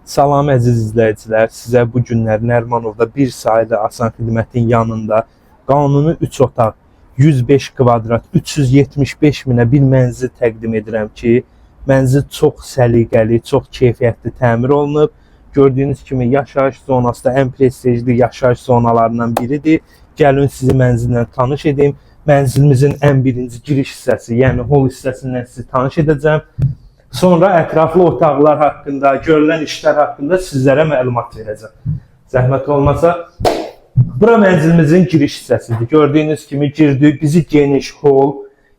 Salam əziz izləyicilər, sizə bu günlər Nərmanovda bir saylı asan xidmətin yanında qanuni 3 otaq, 105 kvadrat, 375 minə bir mənzil təqdim edirəm ki, mənzil çox səliqəli, çox keyfiyyətli təmir olunub. Gördüyünüz kimi yaşayış zonası da ən prestijli yaşayış zonalarından biridir. Gəlin sizi mənzillə tanış edim. Mənzilimizin ən birinci giriş hissəsi, yəni hol hissəsindən sizi tanış edəcəm. Sonra ətraflı otaqlar haqqında, görülən işlər haqqında sizlərə məlumat verəcəm. Zəhmət olmasa bura mənzilimizin giriş hissəsidir. Gördüyünüz kimi girdik, bizi geniş hol,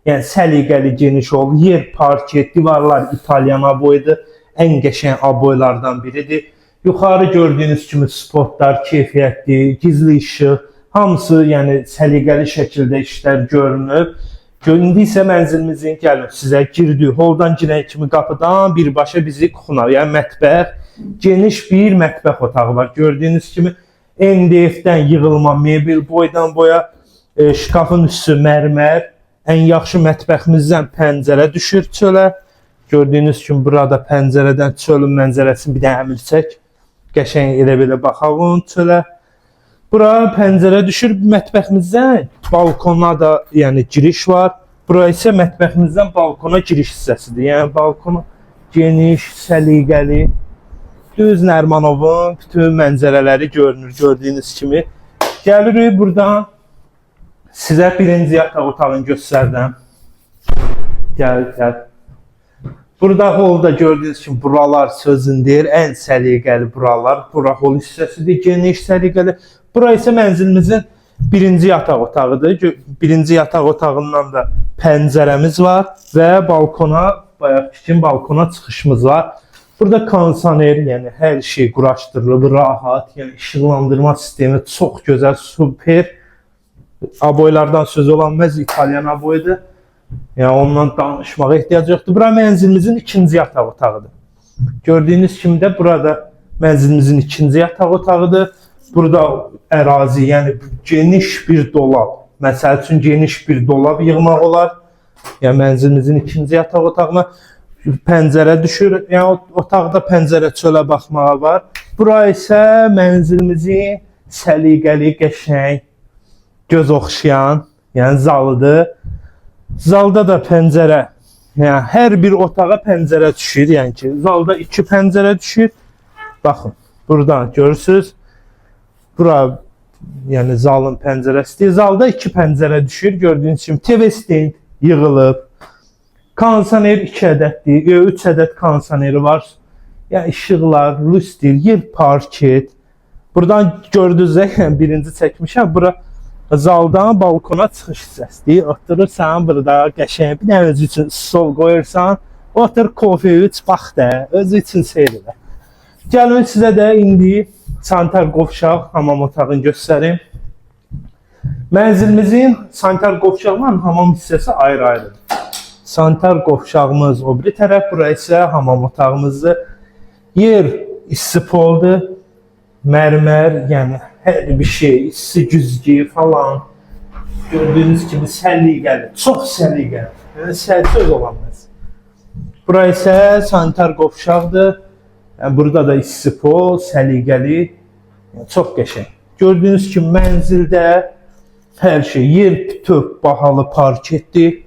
yəni səliqəli geniş hol, yer parket, divarlar İtalyan aboydur. Ən qəşəng aboylardan biridir. Yuxarı gördüyünüz kimi spotlar keyfiyyətli, gizli işıq, hamısı yəni səliqəli şəkildə işlər görünüb. İndi isə mənzilimizin gəlin sizə girdik. Holdan girən kimi qapıdan birbaşa bizi kuxuna, yəni mətbəx, geniş bir mətbəx otağı var. Gördüyünüz kimi MDF-dən yığılma mebel boydan boya, şkafın üstü mərmər, ən yaxşı mətbəximizdən pəncərə düşür çölə. Gördüyünüz kimi burada pəncərədən çölün mənzərəsini bir dənə əmir çək. Qəşəng elə belə baxalım çölə. Bura pəncərə düşür mətbəximizdən balkona da yəni giriş var. Bura isə mətbəximizdən balkona giriş hissəsidir. Yəni balkona geniş, səliqəli. Düz Nərmanovun bütün mənzərələri görünür gördüyünüz kimi. Gəlirik buradan sizə birinci yataq otağını göstərdim. Gəl, gəl. Burada holda gördüyünüz kimi buralar sözün deyir, ən səliqəli buralar. Bura hol hissəsidir, geniş, səliqəli. Bura isə mənzilimizin birinci yataq otağıdır. Birinci yataq otağından da pəncərəmiz var və balkona, bayaq kimi balkona çıxışımız var. Burada kondisioner, yəni hər şey quraşdırılıb, rahat, yəni işıqlandırma sistemi çox gözəl, super. Aboylardan söz olan məhz İtalyan aboyudur. Yəni ondan danışmağa ehtiyac yoxdur. Bura mənzilimizin ikinci yataq otağıdır. Gördüyünüz kimi də burada mənzilimizin ikinci yataq otağıdır. Burada ərazi, yəni geniş bir dolab. Məsəl üçün geniş bir dolab yığmaq olar. Yəni mənzilimizin ikinci yataq otağına pəncərə düşür. Yəni otaqda pəncərə çölə baxmağa var. Bura isə mənzilimizin səliqəli, qəşəng, göz oxşayan, yəni zalıdır. Zalda da pəncərə, yəni hər bir otağa pəncərə düşür. Yəni ki, zalda iki pəncərə düşür. Baxın, buradan görürsüz. Bura yəni zalın pəncərəsidir. Zalda iki pəncərə düşür. Gördüyünüz kimi TV stand yığılıb. Kondisioner 2 ədəddir. 3 ədəd kondisioneri var. Yəni işıqlar, lustr, yer parket. Buradan gördünüz, yəni birinci çəkmişəm. Bura zaldan balkona çıxış hissəsidir. Oturursan burada qəşəng bir dənə özü üçün stol qoyursan, otur kofe iç, bax da, özü üçün seyr elə. Gəlin sizə də indi sanitar qovşaq hamam otağını göstərim. Mənzilimizin sanitar qovşaqla hamam hissəsi ayrı-ayrıdır. Sanitar qovşağımız o biri tərəf, bura isə hamam otağımızdır. Yer isti poldur. Mərmər, yəni hər bir şey, isti güzgü falan. Gördüyünüz kimi səliqəli, çox səliqəli. Yəni söz olamaz. Bura isə sanitar qovşaqdır. Yəni burada da isti pol, səliqəli, yəni çox qəşəng. Gördüyünüz kimi mənzildə hər şey yer bütöv bahalı parketdir.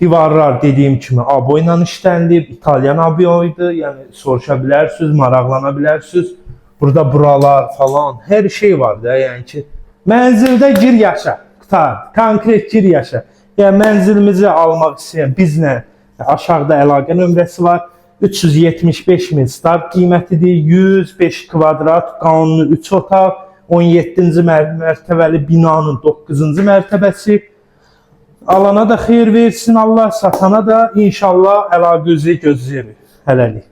Divarlar dediyim kimi aboyla işlənilib, İtalyan aboyuydu. Yəni soruşa bilərsiniz, maraqlana bilərsiniz. Burada buralar falan hər şey var da, yəni ki mənzildə gir yaşa. Qutar. Konkret gir yaşa. Yəni mənzilimizi almaq istəyən bizlə aşağıda əlaqə nömrəsi var. 375 min start qiymətidir. 105 kvadrat, qanuni 3 otaq, 17-ci mərtəbəli binanın 9-cu mərtəbəsi. Alana da xeyir versin Allah, satana da inşallah əlaqə üzrə gözləyirik. Hələlik.